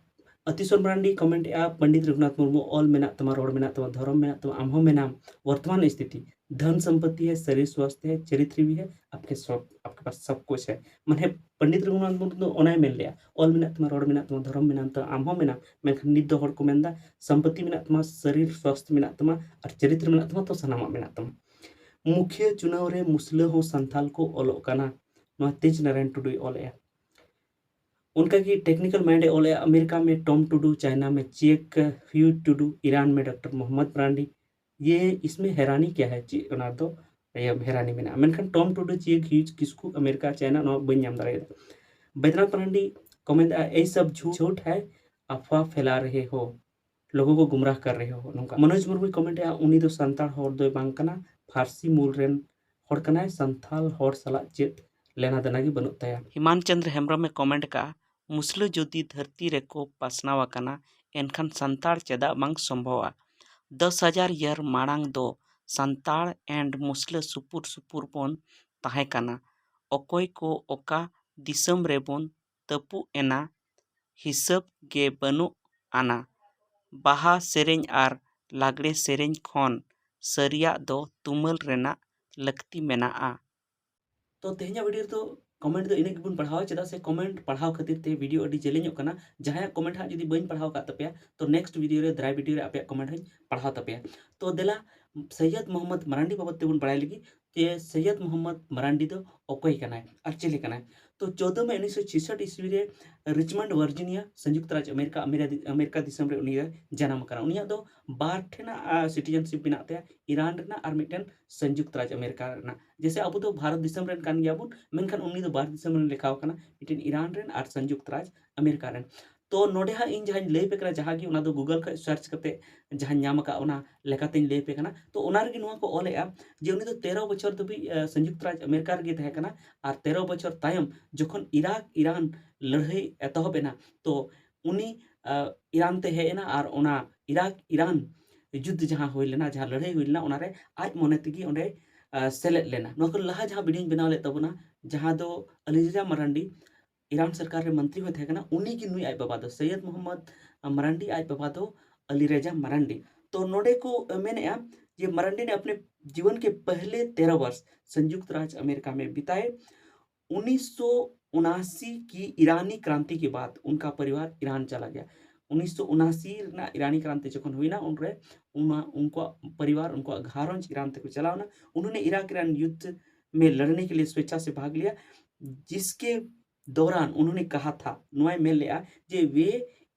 ᱟᱛᱤᱥᱚᱨ ᱢᱟᱨᱟᱱᱰᱤ ᱠᱚᱢᱮᱱᱴ ᱮᱜᱼᱟ, ᱯᱚᱱᱰᱤᱛ ᱨᱚᱜᱷᱩᱱᱟᱛᱷ ᱢᱩᱨᱢᱩ, ᱚᱞ ᱢᱮᱱᱟᱜ ᱛᱟᱢᱟ, ᱨᱚᱲ ᱢᱮᱱᱟᱜ ᱛᱟᱢᱟ, ᱫᱷᱚᱨᱚᱢ ᱢᱮᱱᱟᱜ ᱛᱟᱢᱟ, ᱟᱢ ᱦᱚᱸ ᱢᱮᱱᱟᱢ, ᱵᱚᱨᱛᱚᱢᱟᱱ ᱥᱛᱷᱤᱛᱤ, ᱫᱷᱚᱱ ᱥᱚᱢᱯᱚᱛᱤ ᱦᱮ, ᱥᱟᱨᱤᱨ ᱥᱣᱟᱥᱛᱷ ᱦᱮ, ᱪᱚᱨᱤᱛᱨ ᱵᱷᱤ ᱦᱮ, ᱟᱯᱠᱮ ᱥᱚᱵ, ᱟᱯᱠᱮ ᱯᱟᱥ ᱥᱚᱵ ᱠᱩᱪ ᱦᱮ᱾ ᱢᱟᱱᱮ ᱯᱚᱱᱰᱤᱛ ᱨᱚᱜᱷᱩᱱᱟᱛᱷ ᱢᱩᱨᱢᱩ ᱫᱚ ᱚᱱᱟᱭ ᱢᱮᱱ ᱞᱮᱜᱼᱟ, ᱚᱞ ᱢᱮᱱᱟᱜ ᱛᱟᱢᱟ, ᱨᱚᱲ ᱢᱮᱱᱟᱜ ᱛᱟᱢᱟ, ᱫᱷᱚᱨᱚᱢ ᱢᱮᱱᱟᱜ ᱛᱟᱢᱟ, ᱟᱢ ᱦᱚᱸ ᱢᱮᱱᱟᱢ᱾ ᱢᱮᱱᱠᱷᱟᱱ ᱱᱤᱛ ᱫᱚ ᱦᱚᱲ ᱠᱚ ᱢᱮᱱᱫᱟ ᱥᱚᱢᱯᱚᱛᱤ ᱢᱮᱱᱟᱜ ᱛᱟᱢᱟ, ᱥᱟᱨᱤᱨ ᱥᱣᱟᱥᱛᱷ ᱢᱮᱱᱟᱜ ᱛᱟᱢᱟ, ᱟᱨ ᱪᱚᱨᱤᱛᱨ ᱢᱮᱱᱟᱜ ᱛᱟᱢᱟ, ᱛᱚ ᱥᱟᱱᱟᱢᱟᱜ ᱢᱮᱱᱟᱜ ᱛᱟᱢᱟ᱾ ᱢᱩᱠᱷᱤᱭᱟᱹ ᱪᱩᱱᱟᱣ ᱨᱮ ᱢᱩᱥᱞᱟᱹ ᱦᱚᱸ ᱥᱟᱱᱛᱟᱞ ᱠᱚ ᱚᱞᱚᱜ ᱠᱟᱱᱟ, ᱱᱚᱣᱟ ᱛᱮᱡᱽ ᱱᱟᱨᱟᱭᱚᱱ ᱴᱩᱰᱩᱭ ᱚᱞᱮᱜᱼᱟ᱾ ᱚᱱᱠᱟᱜᱮ ᱴᱮᱠᱱᱤᱠᱟᱞ ᱢᱟᱭᱤᱱᱰ ᱮ ᱚᱞᱮᱜᱼᱟ, ᱟᱢᱮᱨᱤᱠᱟ ᱢᱮ ᱴᱚᱢ ᱴᱩᱰᱩ, ᱪᱟᱭᱱᱟ ᱢᱮ ᱪᱤᱭᱮᱠ ᱦᱤᱭᱩ ᱴᱩᱰᱩ, ᱤᱨᱟᱱ ᱢᱮ ᱰᱟᱠᱴᱚᱨ ᱢᱚᱦᱚᱢᱢᱚᱫ ᱢᱟᱨᱟᱱᱰᱤ, ᱭᱮ ᱤᱥᱢᱮ ᱦᱮᱨᱟᱱᱤ ᱠᱭᱟ ᱦᱮ? ᱪᱮᱫ ᱚᱱᱟ ᱫᱚ ᱤᱭᱟᱹ ᱦᱮᱨᱟᱱᱤ ᱢᱮᱱᱟᱜᱼᱟ᱾ ᱢᱮᱱᱠᱷᱟᱱ ᱴᱚᱢ ᱴᱩᱰᱩ, ᱪᱤᱭᱮᱠ ᱦᱤᱭᱩ, ᱠᱤᱥᱠᱩ, ᱟᱢᱮᱨᱤᱠᱟ, ᱪᱟᱭᱱᱟ, ᱱᱚᱣᱟ ᱵᱟᱹᱧ ᱧᱟᱢ ᱫᱟᱲᱮᱭᱟᱫᱟ᱾ ᱵᱮᱫᱽᱱᱟᱛᱷ ᱢᱟᱨᱟᱱᱰᱤ ᱠᱚᱢᱮᱱᱴ ᱮᱫᱟ, ᱮᱭ ᱥᱟᱵ ᱡᱷᱩ- ᱡᱷᱩᱴ ᱦᱟᱭ, ᱟᱯᱷᱣᱟ ᱯᱷᱮᱞᱟ ᱨᱮᱦᱮ ᱦᱳ, ᱞᱳᱜᱳ ᱠᱚ ᱜᱩᱢᱨᱟᱦ ᱠᱟᱨ ᱨᱮᱦᱮ ᱦᱳ, ᱱᱚᱝᱠᱟ᱾ ᱢᱚᱱᱳᱡᱽ ᱢᱩᱨᱢᱩᱭ ᱠᱚᱢᱮᱱᱴ ᱮᱫᱟ, ᱩᱱᱤ ᱫᱚ ᱥᱟᱱᱛᱟᱲ ᱦᱚᱲ ᱫᱚᱭ ᱵᱟᱝ ᱠᱟᱱᱟ, ᱯᱷᱟᱨᱥᱤ ᱢᱩᱞ ᱨᱮᱱ ᱦᱚᱲ ᱠᱟᱱᱟᱭ, ᱥᱟᱱᱛᱟᱲ ᱦᱚᱲ ᱥᱟᱞᱟᱜ ᱪᱮᱫ ᱞᱮᱱᱟ ᱫᱮᱱᱟ ᱜᱮ ᱵᱟᱹᱱᱩᱜ ᱛᱟᱭᱟ᱾ ᱦᱤᱢᱟᱱ ᱪᱚᱸᱫᱽᱨ ᱦᱮᱢᱵᱨᱚᱢᱮ ᱠᱚᱢᱮᱱᱴ ᱠᱟᱜᱼᱟ, ᱢᱩᱥᱞᱟᱹ ᱡᱩᱫᱤ ᱫᱷᱟᱹᱨᱛᱤ ᱨᱮᱠᱚ ᱯᱟᱥᱱᱟᱣ ᱟᱠᱟᱱᱟ, ᱮᱱᱠᱷᱟᱱ ᱥᱟᱱᱛᱟᱲ ᱪᱮᱫᱟᱜ ᱵᱟᱝ ᱥᱚᱢᱵᱷᱚᱵᱟ? ᱫᱚᱥ ᱦᱟᱡᱟᱨ ᱤᱭᱟᱨ ᱢᱟᱲᱟᱝ ᱫᱚ ᱥᱟᱱᱛᱟᱲ and ᱢᱩᱥᱞᱟᱹ ᱥᱩᱯᱩᱨ ᱥᱩᱯᱩᱨ ᱵᱚᱱ ᱛᱟᱦᱮᱸ ᱠᱟᱱᱟ᱾ ᱚᱠᱚᱭ ᱠᱚ ᱚᱠᱟ ᱫᱤᱥᱚᱢ ᱨᱮᱵᱚᱱ ᱛᱟᱹᱯᱩᱜ ᱮᱱᱟ, ᱦᱤᱥᱟᱹᱵ ᱜᱮ ᱵᱟᱹᱱᱩᱜ ᱟᱱᱟ᱾ ᱵᱟᱦᱟ ᱥᱮᱨᱮᱧ ᱟᱨ ᱞᱟᱜᱽᱲᱮ ᱥᱮᱨᱮᱧ ᱠᱷᱚᱱ ᱥᱟᱹᱨᱤᱭᱟᱜ ᱫᱚ ᱛᱩᱢᱟᱹᱞ ᱨᱮᱱᱟᱜ ᱞᱟᱹᱠᱛᱤ ᱢᱮᱱᱟᱜᱼᱟ᱾ ᱛᱚ ᱛᱮᱦᱮᱧᱟᱜ ᱵᱷᱤᱰᱤᱭᱳ ᱨᱮᱫᱚ ᱠᱚᱢᱮᱱᱴ ᱫᱚ ᱤᱱᱟᱹᱜ ᱜᱮᱵᱚᱱ ᱯᱟᱲᱦᱟᱣᱟ, ᱪᱮᱫᱟᱜ ᱥᱮ ᱠᱚᱢᱮᱱᱴ ᱯᱟᱲᱦᱟᱣ ᱠᱷᱟᱹᱛᱤᱨ ᱛᱮ ᱵᱷᱤᱰᱤᱭᱳ ᱟᱹᱰᱤ ᱡᱮᱞᱮᱧᱚᱜ ᱠᱟᱱᱟ᱾ ᱡᱟᱦᱟᱸᱭᱟᱜ ᱠᱚᱢᱮᱱᱴ ᱦᱟᱸᱜ ᱡᱩᱫᱤ ᱵᱟᱹᱧ ᱯᱟᱲᱦᱟᱣ ᱠᱟᱜ ᱛᱟᱯᱮᱭᱟ, ᱛᱚ ᱱᱮᱠᱥᱴ ᱵᱷᱤᱰᱤᱭᱳ ᱨᱮ, ᱫᱟᱨᱟᱭ ᱵᱷᱤᱰᱤᱭᱳ ᱨᱮ ᱟᱯᱮᱭᱟᱜ ᱠᱚᱢᱮᱱᱴ ᱦᱚᱸᱧ ᱯᱟᱲᱦᱟᱣ ᱛᱟᱯᱮᱭᱟ᱾ ᱛᱚ ᱫᱮᱞᱟ, ᱥᱚᱭᱭᱚᱫ ᱢᱚᱦᱚᱢᱢᱚᱫ ᱢᱟᱨᱟᱱᱰᱤ ᱵᱟᱵᱚᱫ ᱛᱮᱵᱚᱱ ᱵᱟᱲᱟᱭ ᱞᱟᱹᱜᱤᱫ ᱡᱮ ᱥᱚᱭᱭᱚᱫ ᱢᱚᱦᱚᱢᱢᱚᱫ ᱢᱟᱨᱟᱱᱰᱤ ᱫᱚ ᱚᱠᱚᱭ ᱠᱟᱱᱟᱭ ᱟᱨ ᱪᱮᱞᱮ ᱠᱟᱱᱟᱭ᱾ ᱛᱚ ᱪᱳᱫᱫᱳ ᱢᱮ ᱩᱱᱤᱥᱥᱚ ᱪᱷᱤᱭᱥᱚᱴ ᱤᱥᱣᱤ ᱨᱮ ᱨᱤᱪᱢᱚᱱᱰ, ᱵᱷᱟᱨᱡᱤᱱᱤᱭᱟ, ᱥᱚᱝᱭᱩᱠᱛ ᱨᱟᱡᱽ ᱟᱢᱮᱨᱤᱠᱟ, ᱟᱢᱮᱨᱟ-, ᱟᱢᱮᱨᱤᱠᱟ ᱫᱤᱥᱚᱢ ᱨᱮ ᱩᱱᱤ ᱫᱚᱭ ᱡᱟᱱᱟᱢ ᱟᱠᱟᱱᱟ᱾ ᱩᱱᱤᱭᱟᱜ ᱫᱚ ᱵᱟᱨ ᱴᱷᱮᱱᱟᱜ, ᱟ, ᱥᱤᱴᱤᱡᱮᱱᱥᱤᱯ ᱢᱮᱱᱟᱜ ᱛᱟᱭᱟ, ᱤᱨᱟᱱ ᱨᱮᱱᱟᱜ ᱟᱨ ᱢᱤᱫᱴᱮᱱ ᱥᱚᱝᱭᱩᱠᱛ ᱨᱟᱡᱽ ᱟᱢᱮᱨᱤᱠᱟ ᱨᱮᱱᱟᱜ᱾ ᱡᱮᱭᱥᱮ ᱟᱵᱚ ᱫᱚ ᱵᱷᱟᱨᱚᱛ ᱫᱤᱥᱚᱢ ᱨᱮᱱ ᱠᱟᱱ ᱜᱮᱭᱟᱵᱚᱱ, ᱢᱮᱱᱠᱷᱟᱱ ᱩᱱᱤ ᱫᱚ ᱵᱟᱨ ᱫᱤᱥᱚᱢ ᱨᱮᱱ ᱞᱮᱠᱷᱟᱣ ᱠᱟᱱᱟ, ᱢᱤᱫᱴᱮᱱ ᱤᱨᱟᱱ ᱨᱮᱱ ᱟᱨ ᱥᱚᱝᱭᱩᱠᱛ ᱨᱟᱡᱽ ᱟᱢᱮᱨᱤᱠᱟ ᱨᱮᱱ᱾ ᱛᱚ ᱱᱚᱰᱮ ᱦᱟᱸᱜ ᱤᱧ ᱡᱟᱦᱟᱸᱧ ᱞᱟᱹᱭ ᱯᱮ ᱠᱟᱱᱟ, ᱡᱟᱦᱟᱸ ᱜᱮ ᱚᱱᱟ ᱫᱚ ᱜᱩᱜᱚᱞ ᱠᱷᱚᱡ ᱥᱟᱨᱪ ᱠᱟᱛᱮ ᱡᱟᱦᱟᱸᱧ ᱧᱟᱢ ᱟᱠᱟᱫ, ᱚᱱᱟ ᱞᱮᱠᱟᱛᱮᱧ ᱞᱟᱹᱭ ᱯᱮ ᱠᱟᱱᱟ᱾ ᱛᱚ ᱚᱱᱟ ᱨᱮᱜᱮ ᱱᱚᱣᱟ ᱠᱚ ᱚᱞᱮᱜᱼᱟ ᱡᱮ ᱩᱱᱤ ᱫᱚ ᱛᱮᱨᱚ ᱵᱚᱪᱷᱚᱨ ᱫᱷᱟᱹᱵᱤᱡ, ᱟ, ᱥᱚᱝᱭᱩᱠᱛ ᱨᱟᱡᱽ ᱟᱢᱮᱨᱤᱠᱟ ᱨᱮᱜᱮ ᱛᱟᱦᱮᱸ ᱠᱟᱱᱟ, ᱟᱨ ᱛᱮᱨᱚ ᱵᱚᱪᱷᱚᱨ ᱛᱟᱭᱚᱢ ᱡᱚᱠᱷᱚᱱ ᱤᱨᱟᱠ ᱤᱨᱟᱱ ᱞᱟᱹᱲᱦᱟᱹᱭ ᱮᱛᱚᱦᱚᱵ ᱮᱱᱟ, ᱛᱚ ᱩᱱᱤ, ᱟ, ᱤᱨᱟᱱ ᱛᱮ ᱦᱮᱡ ᱮᱱᱟ ᱟᱨ ᱚᱱᱟ ᱤᱨᱟᱠ ᱤᱨᱟᱱ ᱡᱩᱫᱽᱫᱷ ᱡᱟᱦᱟᱸ ᱦᱩᱭ ᱞᱮᱱᱟ, ᱡᱟᱦᱟᱸ ᱞᱟᱹᱲᱦᱟᱹᱭ ᱦᱩᱭ ᱞᱮᱱᱟ, ᱚᱱᱟᱨᱮ ᱟᱡ ᱢᱚᱱᱮ ᱛᱮᱜᱮ ᱚᱸᱰᱮ, ᱟ, ᱥᱮᱞᱮᱫ ᱞᱮᱱᱟ᱾ ᱱᱚᱣᱟ ᱠᱷᱚᱱ ᱞᱟᱦᱟ ᱡᱟᱦᱟᱸ ᱵᱷᱤᱰᱤᱭᱳᱧ ᱵᱮᱱᱟᱣ ᱞᱮᱫ ᱛᱟᱵᱚᱱᱟ, ᱡᱟᱦᱟᱸ ᱫᱚ ᱟᱞᱤᱨᱤᱨᱟ ᱢᱟᱨᱟᱱᱰᱤ ईरान सरकार ᱨᱮ ᱢᱚᱱᱛᱨᱤ ᱦᱚᱸᱭ ᱛᱟᱦᱮᱸ ᱠᱟᱱᱟ, ᱩᱱᱤ ᱜᱮ ᱱᱩᱭ ᱟᱡ ᱵᱟᱵᱟ ᱫᱚ, ᱥᱚᱭᱭᱚᱫ ᱢᱚᱦᱚᱢᱢᱚᱫ ᱢᱟᱨᱟᱱᱰᱤ ᱟᱡ ᱵᱟᱵᱟ ᱫᱚ ᱟᱞᱤ ᱨᱮᱡᱟ ᱢᱟᱨᱟᱱᱰᱤ᱾ ᱛᱚ ᱱᱚᱰᱮ ᱠᱚ ᱢᱮᱱᱮᱫᱼᱟ ᱡᱮ ᱢᱟᱨᱟᱱᱰᱤ ᱱᱮ ᱟᱯᱱᱮ ᱡᱤᱵᱚᱱ ᱠᱮ ᱯᱮᱦᱞᱮ ᱛᱮᱨᱚ ᱵᱟᱨᱥ ᱥᱚᱝᱡᱩᱠᱛ ᱨᱟᱡᱽ ᱟᱢᱮᱨᱤᱠᱟ ᱢᱮ ᱵᱤᱛᱟᱭᱮ᱾ ᱩᱱᱤᱥ ᱥᱚ ᱩᱱᱟᱥᱤ ᱠᱤ ᱤᱨᱟᱱᱤ ᱠᱨᱟᱱᱛᱤ ᱠᱮ ᱵᱟᱫ ᱩᱱᱠᱟ ᱯᱚᱨᱤᱵᱟᱨ ᱤᱨᱟᱱ ᱪᱟᱞᱟ ᱜᱮᱭᱟ᱾ ᱩᱱᱤᱥ ᱥᱚ ᱩᱱᱟᱥᱤ ᱨᱮᱱᱟᱜ ᱤᱨᱟᱱᱤ ᱠᱨᱟᱱᱛᱤ ᱡᱚᱠᱷᱚᱱ ᱦᱩᱭᱱᱟ, ᱩᱱᱨᱮ ᱚᱱᱟ ᱩᱱᱠᱩᱣᱟᱜ ᱯᱚᱨᱤᱵᱟᱨ, ᱩᱱᱠᱩᱣᱟᱜ ᱜᱷᱟᱨᱚᱸᱡᱽ ᱤᱨᱟᱱ ᱛᱮᱠᱚ ᱪᱟᱞᱟᱣᱱᱟ᱾ ᱩᱱᱦᱚᱸ ᱤᱨᱟᱠ ᱤᱨᱟᱱ ᱭᱩᱫᱽᱫᱷ ᱢᱮ ᱞᱟᱲᱱᱮ ᱠᱮ ᱞᱤᱭᱮ ᱥᱣᱮᱪᱷᱟ ᱥᱮ ᱵᱷᱟᱜᱽ ᱞᱤᱭᱟ, ᱡᱤᱥᱠᱮ ᱫᱚᱨᱟᱱ ᱩᱱᱦᱚᱸ ᱠᱟᱦᱟ ᱛᱷᱟ, ᱱᱚᱣᱟᱭ ᱢᱮᱱ ᱞᱮᱜᱼᱟ ᱡᱮ वे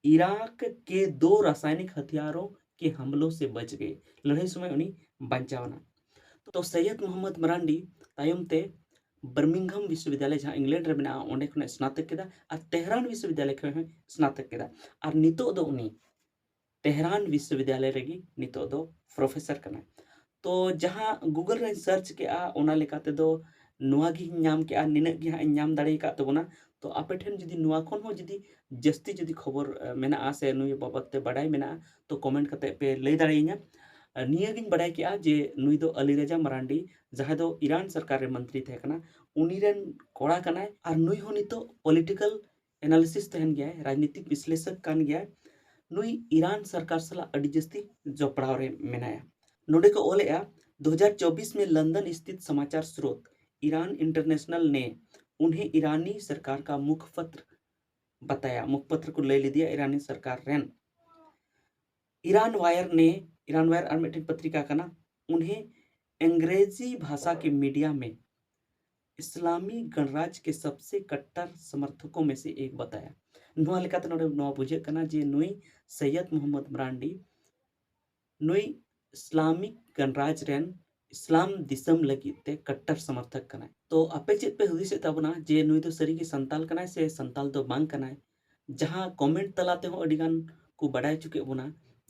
इराक के दो रासायनिक हथियारों के हमलों से बच गए, ᱞᱟᱹᱲᱦᱟᱹᱭ ᱥᱚᱢᱚᱭ ᱩᱱᱤ ᱵᱟᱧᱪᱟᱣ ᱮᱱᱟ᱾ ᱛᱚ ᱥᱚᱭᱭᱚᱫ ᱢᱚᱦᱚᱢᱢᱚᱫ ᱢᱟᱨᱟᱱᱰᱤ ᱛᱟᱭᱚᱢ ᱛᱮ ᱵᱟᱨᱢᱤᱝᱦᱟᱢ ᱵᱤᱥᱣᱚᱵᱤᱫᱽᱫᱟᱞᱚᱭ, ᱡᱟᱦᱟᱸ ᱤᱝᱞᱮᱱᱰ ᱨᱮ ᱢᱮᱱᱟᱜᱼᱟ, ᱚᱸᱰᱮ ᱠᱷᱚᱱᱟᱜ ᱥᱱᱟᱛᱚᱠ ᱠᱮᱫᱟ ᱟᱨ ᱛᱮᱦᱨᱟᱱ ᱵᱤᱥᱣᱚᱵᱤᱫᱽᱫᱟᱞᱚᱭ ᱠᱷᱚᱱ ᱦᱚᱸ ᱥᱱᱟᱛᱚᱠ ᱠᱮᱫᱟ᱾ ᱟᱨ ᱱᱤᱛᱚᱜ ᱫᱚ ᱩᱱᱤ ᱛᱮᱦᱨᱟᱱ ᱵᱤᱥᱣᱚᱵᱤᱫᱽᱫᱟᱞᱚᱭ ᱨᱮᱜᱮ ᱱᱤᱛᱚᱜ ᱫᱚ ᱯᱨᱚᱯᱷᱮᱥᱚᱨ ᱠᱟᱱᱟᱭ᱾ ᱛᱚ ᱡᱟᱦᱟᱸ ᱜᱩᱜᱚᱞ ᱨᱮᱧ ᱥᱟᱨᱪ ᱠᱮᱜᱼᱟ, ᱚᱱᱟ ᱞᱮᱠᱟ ᱛᱮᱫᱚ ᱱᱚᱣᱟ ᱜᱤᱧ ᱧᱟᱢ ᱠᱮᱜᱼᱟ, ᱱᱤᱱᱟᱹᱜ ᱜᱮ ᱦᱟᱸᱜ ᱤᱧ ᱧᱟᱢ ᱫᱟᱲᱮ ᱟᱠᱟᱫ ᱛᱟᱵᱚᱱᱟ᱾ ᱛᱚ ᱟᱯᱮ ᱴᱷᱮᱱ ᱡᱩᱫᱤ ᱱᱚᱣᱟ ᱠᱷᱚᱱ ᱦᱚᱸ ᱡᱩᱫᱤ ᱡᱟᱹᱥᱛᱤ ᱡᱩᱫᱤ ᱠᱷᱚᱵᱚᱨ ᱮ, ᱢᱮᱱᱟᱜᱼᱟ ᱥᱮ ᱱᱩᱭ ᱵᱟᱵᱚᱫ ᱛᱮ ᱵᱟᱰᱟᱭ ᱢᱮᱱᱟᱜᱼᱟ, ᱛᱚ ᱠᱚᱢᱮᱱᱴ ᱠᱟᱛᱮ ᱯᱮ ᱞᱟᱹᱭ ᱫᱟᱲᱮᱭᱟᱹᱧᱟ᱾ ᱟᱨ ᱱᱤᱭᱟᱹ ᱜᱤᱧ ᱵᱟᱰᱟᱭ ᱠᱮᱜᱼᱟ ᱡᱮ ᱱᱩᱭ ᱫᱚ ᱟᱞᱤ ᱨᱟᱡᱟ ᱢᱟᱨᱟᱱᱰᱤ, ᱡᱟᱦᱟᱸᱭ ᱫᱚ ᱤᱨᱟᱱ ᱥᱚᱨᱠᱟᱨ ᱨᱮ ᱢᱚᱱᱛᱨᱤ ᱛᱟᱦᱮᱸ ᱠᱟᱱᱟ, ᱩᱱᱤ ᱨᱮᱱ ᱠᱚᱲᱟ ᱠᱟᱱᱟᱭ᱾ ᱟᱨ ᱱᱩᱭ ᱦᱚᱸ ᱱᱤᱛᱚᱜ ᱯᱚᱞᱤᱴᱤᱠᱟᱞ ᱮᱱᱟᱞᱤᱥᱤᱥ ᱛᱟᱦᱮᱱ ᱜᱮᱭᱟᱭ, ᱨᱟᱡᱽᱱᱤᱛᱤᱠ ᱵᱤᱥᱞᱮᱥᱚᱠ ᱠᱟᱱ ᱜᱮᱭᱟᱭ᱾ ᱱᱩᱭ ᱤᱨᱟᱱ ᱥᱚᱨᱠᱟᱨ ᱥᱟᱞᱟᱜ ᱟᱹᱰᱤ ᱡᱟᱹᱥᱛᱤ ᱡᱚᱯᱲᱟᱣ ᱨᱮ ᱢᱮᱱᱟᱭᱟ᱾ ᱱᱚᱰᱮ ᱠᱚ ᱚᱞᱮᱜᱼᱟ, दो हज़ार चौबीस में लंदन स्थित समाचार स्रोत ईरान इंटरनेशनल ने उन्हें ईरानी सरकार का मुखपत्र बताया, ᱢᱩᱠᱷᱯᱟᱛᱨ ᱠᱚ ᱞᱟᱹᱭ ᱞᱮᱫᱮᱭᱟ ᱤᱨᱟᱱᱤ ᱥᱚᱨᱠᱟᱨ ᱨᱮᱱ᱾ ईरान वायर ने, ईरान वायर ᱟᱨ ᱢᱤᱫᱴᱮᱱ ᱯᱚᱛᱨᱤᱠᱟ ᱠᱟᱱᱟ, उन्हें अंग्रेजी भाषा के मीडिया में इस्लामी गणराज्य के सबसे कट्टर समर्थकों में से एक बताया। ᱱᱚᱣᱟ ᱞᱮᱠᱟᱛᱮ ᱱᱚᱰᱮ ᱱᱚᱣᱟ ᱵᱩᱡᱷᱟᱹᱜ ᱠᱟᱱᱟ ᱡᱮ ᱱᱩᱭ ᱥᱚᱭᱭᱚᱫ ᱢᱚᱦᱚᱢᱢᱚᱫ ᱢᱟᱨᱟᱱᱰᱤ ᱱᱩᱭ ᱤᱥᱞᱟᱢᱤᱠ ᱜᱚᱱᱨᱟᱡᱽ ᱨᱮᱱ ᱤᱥᱞᱟᱢ ᱫᱤᱥᱚᱢ ᱞᱟᱹᱜᱤᱫ ᱛᱮ ᱠᱟᱴᱴᱟᱨ ᱥᱚᱢᱚᱨᱛᱷᱚᱠ ᱠᱟᱱᱟᱭ᱾ ᱛᱚ ᱟᱯᱮ ᱪᱮᱫ ᱯᱮ ᱦᱩᱫᱤᱥᱮᱫ ᱛᱟᱵᱚᱱᱟ ᱡᱮ ᱱᱩᱭ ᱫᱚ ᱥᱟᱹᱨᱤᱜᱮ ᱥᱟᱱᱛᱟᱞ ᱠᱟᱱᱟᱭ ᱥᱮ ᱥᱟᱱᱛᱟᱞ ᱫᱚ ᱵᱟᱝ ᱠᱟᱱᱟᱭ? ᱡᱟᱦᱟᱸ ᱠᱚᱢᱮᱱᱴ ᱛᱟᱞᱟ ᱛᱮᱦᱚᱸ ᱟᱹᱰᱤ ᱜᱟᱱ ᱠᱚ ᱵᱟᱰᱟᱭ ᱦᱚᱪᱚ ᱠᱮᱫ ᱵᱚᱱᱟ,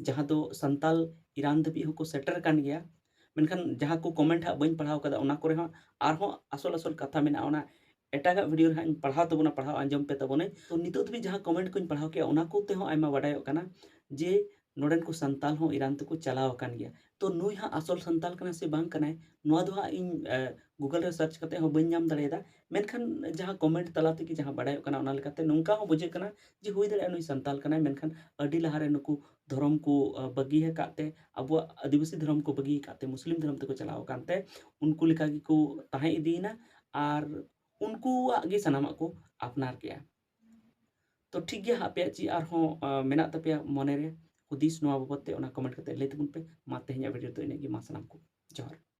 ᱡᱟᱦᱟᱸ ᱫᱚ ᱥᱟᱱᱛᱟᱞ ᱤᱨᱟᱱ ᱫᱷᱟᱹᱵᱤᱡ ᱦᱚᱸᱠᱚ ᱥᱮᱴᱮᱨ ᱟᱠᱟᱱ ᱜᱮᱭᱟ᱾ ᱢᱮᱱᱠᱷᱟᱱ ᱡᱟᱦᱟᱸ ᱠᱚ ᱠᱚᱢᱮᱱᱴ ᱦᱟᱸᱜ ᱵᱟᱹᱧ ᱯᱟᱲᱦᱟᱣ ᱠᱟᱫᱟ, ᱚᱱᱟ ᱠᱚᱨᱮ ᱦᱚᱸ ᱟᱨᱦᱚᱸ ᱟᱥᱚᱞ ᱟᱥᱚᱞ ᱠᱟᱛᱷᱟ ᱢᱮᱱᱟᱜᱼᱟ, ᱚᱱᱟ ᱮᱴᱟᱜᱟᱜ ᱵᱷᱤᱰᱤᱭᱳ ᱨᱮ ᱦᱟᱸᱜ ᱤᱧ ᱯᱟᱲᱦᱟᱣ ᱛᱟᱵᱚᱱᱟ, ᱯᱟᱲᱦᱟᱣ ᱟᱸᱡᱚᱢ ᱯᱮ ᱛᱟᱵᱚᱱᱟᱹᱧ᱾ ᱛᱚ ᱱᱤᱛᱚᱜ ᱫᱷᱟᱹᱵᱤᱡ ᱡᱟᱦᱟᱸ ᱠᱚᱢᱮᱱᱴ ᱠᱚᱧ ᱯᱟᱲᱦᱟᱣ ᱠᱮᱜᱼᱟ, ᱚᱱᱟ ᱠᱚᱛᱮ ᱦᱚᱸ ᱟᱭᱢᱟ ᱵᱟᱰᱟᱭᱚᱜ ᱠᱟᱱᱟ ᱡᱮ ᱱᱚᱰᱮᱱ ᱠᱚ ᱥᱟᱱᱛᱟᱞ ᱦᱚᱸ ᱤᱨᱟᱱ ᱛᱮᱠᱚ ᱪᱟᱞᱟᱣ ᱟᱠᱟᱱ ᱜᱮᱭᱟ᱾ ᱛᱚ ᱱᱩᱭ ᱦᱟᱸᱜ ᱟᱥᱚᱞ ᱥᱟᱱᱛᱟᱞ ᱠᱟᱱᱟᱭ ᱥᱮ ᱵᱟᱝ ᱠᱟᱱᱟᱭ, ᱱᱚᱣᱟ ᱫᱚ ᱦᱟᱸᱜ ᱤᱧ ᱜᱩᱜᱚᱞ ᱨᱮ ᱥᱟᱨᱪ ᱠᱟᱛᱮ ᱦᱚᱸ ᱵᱟᱹᱧ ᱧᱟᱢ ᱫᱟᱲᱮᱭᱟᱫᱟ᱾ ᱢᱮᱱᱠᱷᱟᱱ ᱡᱟᱦᱟᱸ ᱠᱚᱢᱮᱱᱴ ᱛᱟᱞᱟ ᱛᱮᱜᱮ ᱡᱟᱦᱟᱸ ᱵᱟᱰᱟᱭᱚᱜ ᱠᱟᱱᱟ, ᱚᱱᱟ ᱞᱮᱠᱟᱛᱮ ᱱᱚᱝᱠᱟ ᱦᱚᱸ ᱵᱩᱡᱷᱟᱹᱜ ᱠᱟᱱᱟ ᱡᱮ ᱦᱩᱭ ᱫᱟᱲᱮᱭᱟᱜᱼᱟ ᱱᱩᱭ ᱥᱟᱱᱛᱟᱞ ᱠᱟᱱᱟᱭ, ᱢᱮᱱᱠᱷᱟᱱ ᱟᱹᱰᱤ ᱞᱟᱦᱟᱨᱮ ᱱᱩᱠᱩ ᱫᱷᱚᱨᱚᱢ ᱠᱚ ᱵᱟᱹᱜᱤ ᱟᱠᱟᱫ ᱛᱮ, ᱟᱵᱚᱣᱟᱜ ᱟᱹᱫᱤᱵᱟᱹᱥᱤ ᱫᱷᱚᱨᱚᱢ ᱠᱚ ᱵᱟᱹᱜᱤ ᱟᱠᱟᱫ ᱛᱮ, ᱢᱩᱥᱞᱤᱢ ᱫᱷᱚᱨᱚᱢ ᱛᱮᱠᱚ ᱪᱟᱞᱟᱣ ᱟᱠᱟᱱ ᱛᱮ ᱩᱱᱠᱩ ᱞᱮᱠᱟ ᱜᱮᱠᱚ ᱛᱟᱦᱮᱸ ᱤᱫᱤᱭᱮᱱᱟ ᱟᱨ ᱩᱱᱠᱩᱣᱟᱜ ᱜᱮ ᱥᱟᱱᱟᱢᱟᱜ ᱠᱚ ᱟᱯᱱᱟᱨ ᱠᱮᱜᱼᱟ᱾ ᱛᱚ ᱴᱷᱤᱠ ᱜᱮᱭᱟ, ᱟᱯᱮᱭᱟᱜ ᱪᱮᱫ ᱟᱨᱦᱚᱸ ᱢᱮᱱᱟᱜ ᱛᱟᱯᱮᱭᱟ ᱢᱚᱱᱮᱨᱮ ᱦᱩᱫᱤᱥ ᱱᱚᱣᱟ ᱵᱟᱵᱚᱫ ᱛᱮ, ᱚᱱᱟ ᱠᱚᱢᱮᱱᱴ ᱠᱟᱛᱮ ᱞᱟᱹᱭ ᱛᱟᱵᱚᱱ ᱯᱮ᱾ ᱢᱟ ᱛᱮᱦᱮᱧᱟᱜ ᱵᱷᱤᱰᱤᱭᱳ ᱫᱚ ᱤᱱᱟᱹᱜ ᱜᱮ᱾ ᱢᱟ ᱥᱟᱱᱟᱢ ᱠᱚ ᱡᱚᱦᱟᱨ᱾